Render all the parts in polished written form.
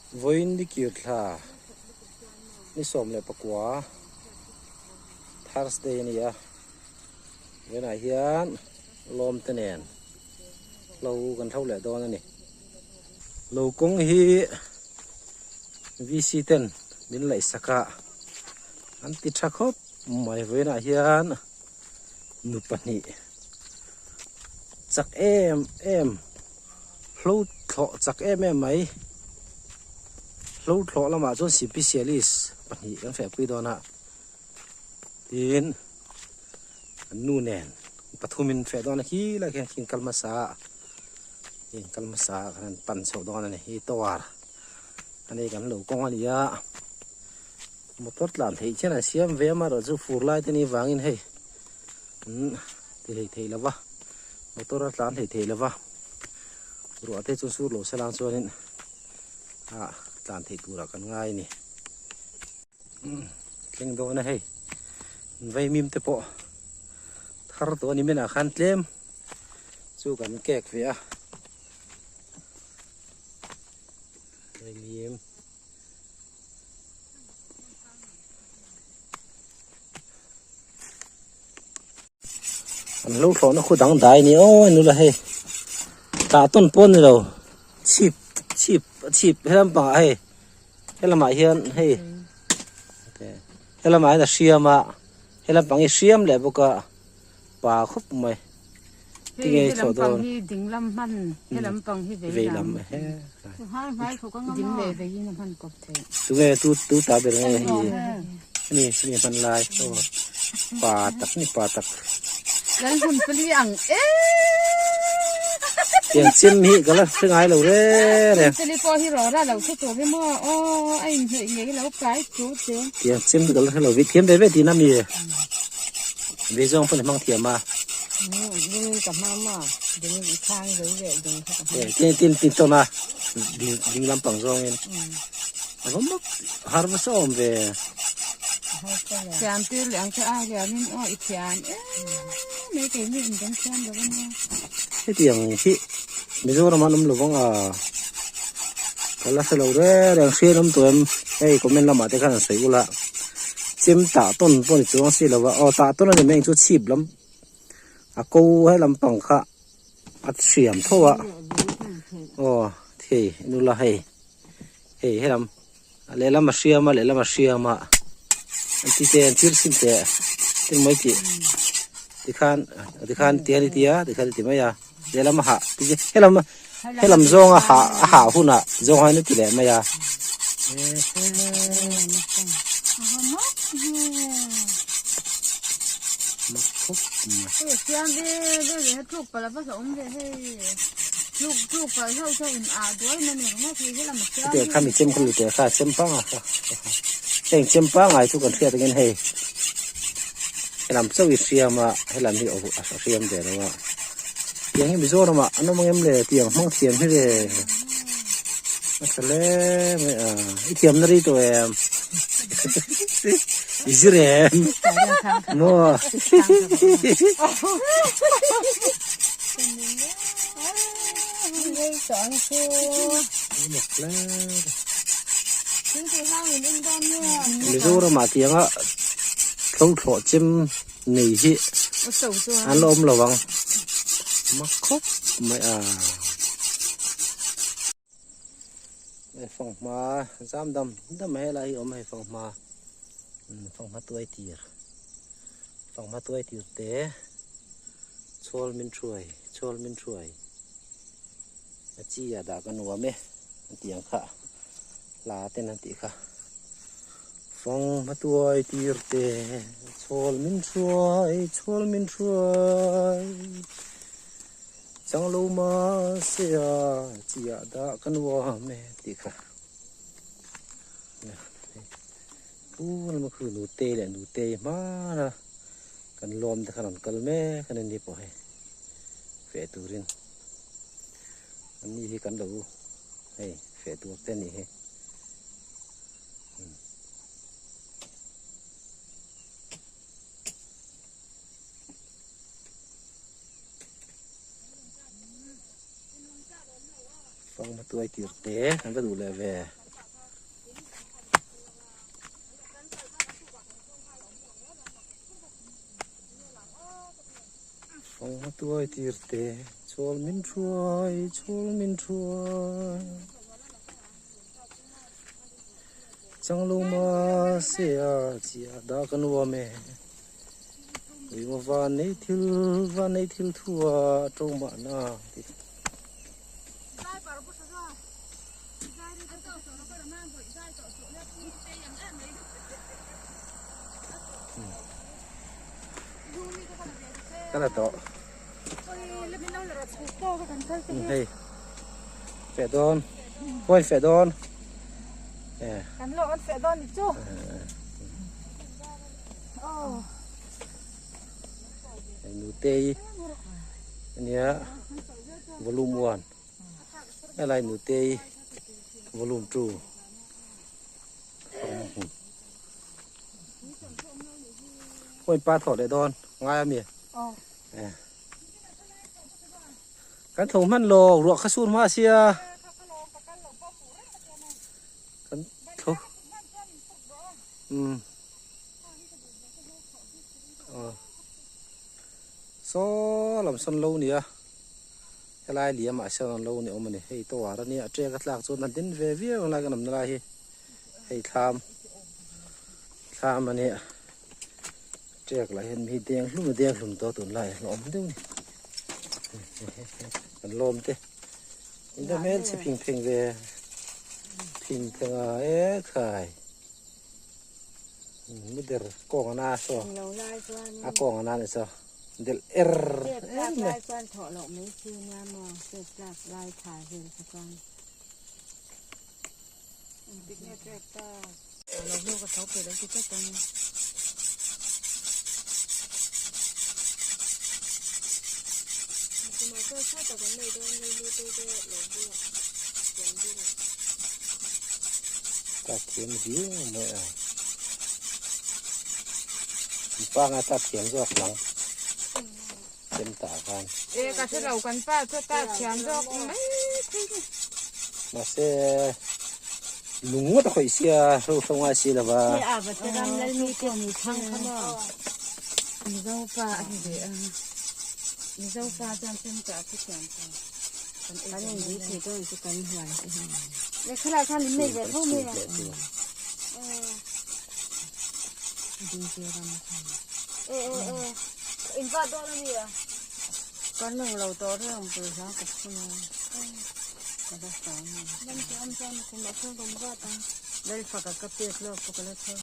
Vawiin ni kir thla ni 19 Thursday a ni a, vawiinah hian lawm te nen hlo kan hlo leh dawn a ni. Lo kawng hi VC ten min laihsak a, an ti tha khawp mai vawiinah hian nu pahnih chak em em hlo thlawh chak em em mai hlo thlawh lamah chuan sipisialis pahnih kan fehpui dawn a tin an nu nen pathumin feh dawn a khi lai khian khi an kal hmasa a khi an kal hmasa a kan han pan chhoh dawn a ni hi tower a ni kan lo kawng a ni a. Motor tlan theih chian an siam ve a amaherawhchu fur lai te ni vangin hei an ti hlei thei lo va motor a tlan hlei thei lo va ruah te chu sur lo se lang chuanin ah tlan theih turah kan ngai a ni thleng dawn a hei vaimim te pawh thar tawh a ni menah khan tlem chu kan kek ve a vaimim. An lo thlawhna khu dang dai ni aw nula hei tah tawn pawh a ni lo chhip chhip chhip helam pangah hei helamah hian hei helamah hian a hriam a helam pang hi hriam leh bawk a. Pa khawp mai. Tinge i thlawh dawn? Hi dinglam hman, he lampang hi vei lam. Ding leh vei in a hman kawp theih. Tunge tu tu ta ber nge hi? Hemi hemi hman lai. Aw pa tak ni pa tak. Lal hun pali ang e. Tiang chem hi ka la hre ngai lo re re. Pali pawh hi rawra lo thu tur hi maw aw a inhnawih ngei lo kai chu che. Tiang chem hi ka la hre lo vi thiam ve ve tihna mi. Ve zawng pawn i hmang thiam a. Ding ka hmang a, ding i khang zo leh ding kha ka hmang. Tin tin tin tawn a, ding ding lampang zawngin. A va mak har va sawm ve. Thiam tir leh ang che a hianin aw i thiam em mai kei mi in kan thiam lo ania. Hetiang hi Mizoram ah an awm lo vang a, ka la hre lo reng reng hriat awm tawh em hei comment lamah te khan an sawi ula chem tah tawn pawh ni chuang si lo va aw tah tawn a ni mai ang chu chhip lam a ko he lampang kha a hriam tho a aw thei nula hei hei helam lehlam a hriam a lehlam a hriam a an ti te an tir chhin teh tin mai tih tikhan tikhan tihian i tia tikhan i ti mai a. Lehlam a hah ti che helam helam zawng a hah a hah hunah zawng hian a ti leh mai a. Hetiang kha mi chem kha lu teh kha chem pangai kha heng chem pangai chu kan hriat angin hei helam chauh i hriam a helam hi a hriam ve lo a. Tiang hi Mizoram ah an awm ang em le tiang hmang thiam hi le a tha hle mai a i thiam na ri tawh em i zir em maw Mizoram ah tianga thlo thlawh chem nei hi an la awm lo ang mak khawp mai a hei fanghma zam dam dam helai hi awm hei fanghma fanghma tuai tir fanghma tuai tir te chhawl min thuai chhawl min thuai a chi ah dah ka nuam e an tih ang kha hla ten an tih kha. Fanghma tuai tir te chhawl min hruai chhawl min hruai chang lo mahse a chiah dah ka nuam e tih kha pu lama khu nute leh nute hmana kan lawm te khan an kal mek a ni pawh hei feh turin an ni hi kan lo hei feh tur te a nih hi. Fangma tuai tir te kan va duh leh ve. Fanghma tuai tir te chhawl min thuai chhawl min thuai Changlo ma se a chiah dah ka nuam e Uima van nei thil van nei thil thu a to mahna tih. Ka la tawh. Hei feh dawn khawi feh dawn kan lo an feh dawn ni chu nutei ania volume 1 helai nutei volume 2 Khawi pa thawh leh dawn ngai ami kan tho hman lo ruah kha sur hma sia kan tho um saw lam sawn lo nia helai liam ah sawn an lo ni awm a ni hei tawar ania a ṭek a tlak chuan a din ve viau ang lai kan awmna lai hi hei thlam thlam ania ṭek lah hian mi deng hlum a deng hlum tawh tunlai a hlawm deuh a ni kan lawm te in la hmelchhe phing pheng ve phing pheng a e khai. Mu der kawng ana saw a kawng ana ni saw del er em mai chuan thawh loh mai chi nia maw chet tlak lai tha vel kha chuan engtik nge trek ta lo hnu ka tho pe lo ti tlat ang. Ta thiam viau mai a panga ta thiam zawk lang chem ta khan e ka hre lo kan pa chu ta thiam zawk mai thei ni mahse lung ngawt a khawih sia hlo hlo ngai si lova he a va te ram lal mi te ni thang kha maw mizo pa a ni ve a mizo pa chuan chem ta chu thiam ta Kan in dil thei dawn chu kan huan te hi. Le khalai khan in nei ve tho mai a. Dil te ram khan. E e e. In va dawn ami a. Kan nung lo tawh reng pui hla ka phun a. Ka la sa ni. Lam te am chuan kum ah chuan kan vat ang. Lalfaka ka pek lawk pawh ka la tho.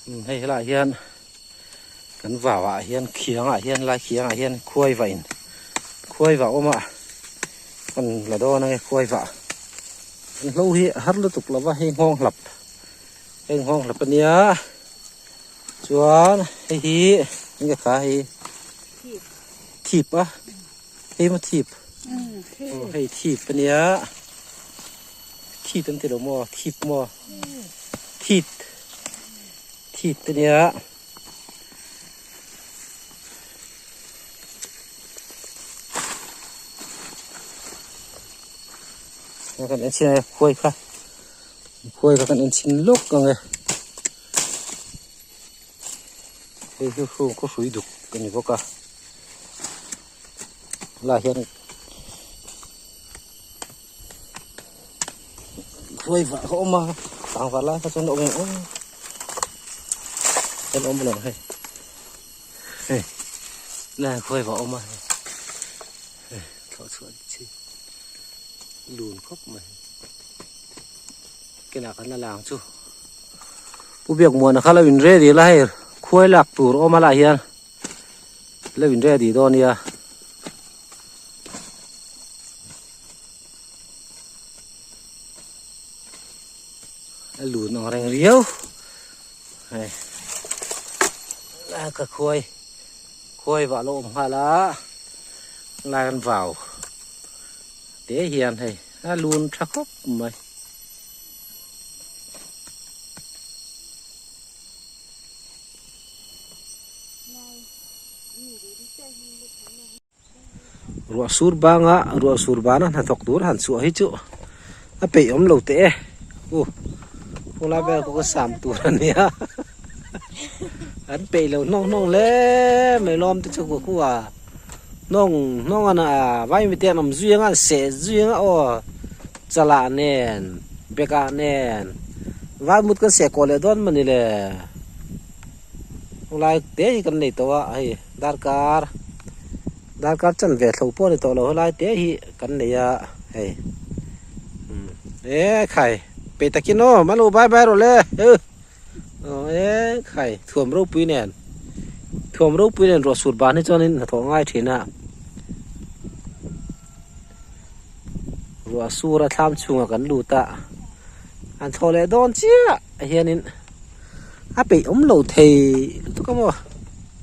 Hei helaiah hian kan vau ah hian khiang ah hian lai khiang ah hian khuai vah in khuai vah awm a kan la dawn ange khuai vah an hlo hi a har lutuk lo va hei nghawng hlap hei nghawng hlap ania chuan hei hi enge kha hei thip a hei maw thip aw hei thip ania thip an ti lo maw thip maw thit thit ania kan en chhin a khuai kha khuai kha kan en chhin lawk ang e hei hi hung khaw hrui duk a ni bawk a helaiah hian khuai vah kha a awm a tlangval lai kha chuan a awm ang em awm lo hei hei helaiah khuai vah a awm a hei hei thlawh chhuah chi lun khawp mai kenah kan la lang chu pu biak muana kha lo in ready la hei khuai lak tur awm a lah hian lo in ready dawn nia. A lun ang reng riau hei ka khuai khuai vah lo awm nghal a lai kan vau te hian hei a lun tha khawp mai. Ruah sur banga ruah sur bana hnathawk tur han chhuah hi chu a peih awm lo teh e u khawlai vel pawh ka sam tur a nia an peih lo hnawng hnawng hle mai lawm te chu ka kua hnawng hnawng a na vai mite an awm zui anga an seh zui anga aw chalah nen bag ah nen vai mut kan seh kawh leh dawn mawni le. Khawlai te hi kan nei tawh a hei darkar darkar chanve thlo pawh a ni tawh lo helai te hi kan nei a hei e khai peih takin aw malo bye bye rawh le aw e khai thuam ropui nen thuam ropui nen ruah sur ban hi chuanin hnathawh a ngai thin a ruah sur a thlam chhungah kan lut a an thlawh leh dawn chiah hianin. A peih awm lo thei lutuk a maw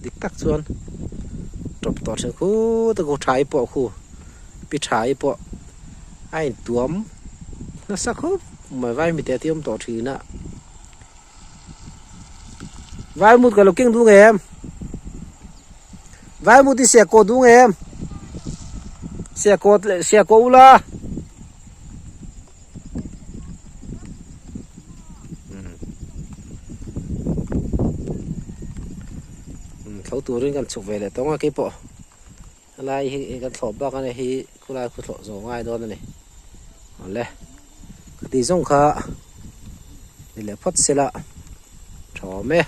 dik tak chuan tawp tawh thin khut a khu tha i pawh khu pi tha i pawh a intuam nasa khawp mai vai mite te awm tawh thin a vai mut ka lo keng duh ngei em vai mut i siah kawh duh ngei em siah kawh leh siah kawh ula. Thlo turin kan chhuk ve leh tawng a keipawh helai hi kan thlawh bak a ni hi khulai khu thlawh zawh ngai dawn a ni awle ka tih zawng kha ni leh phawt se la tha awm e.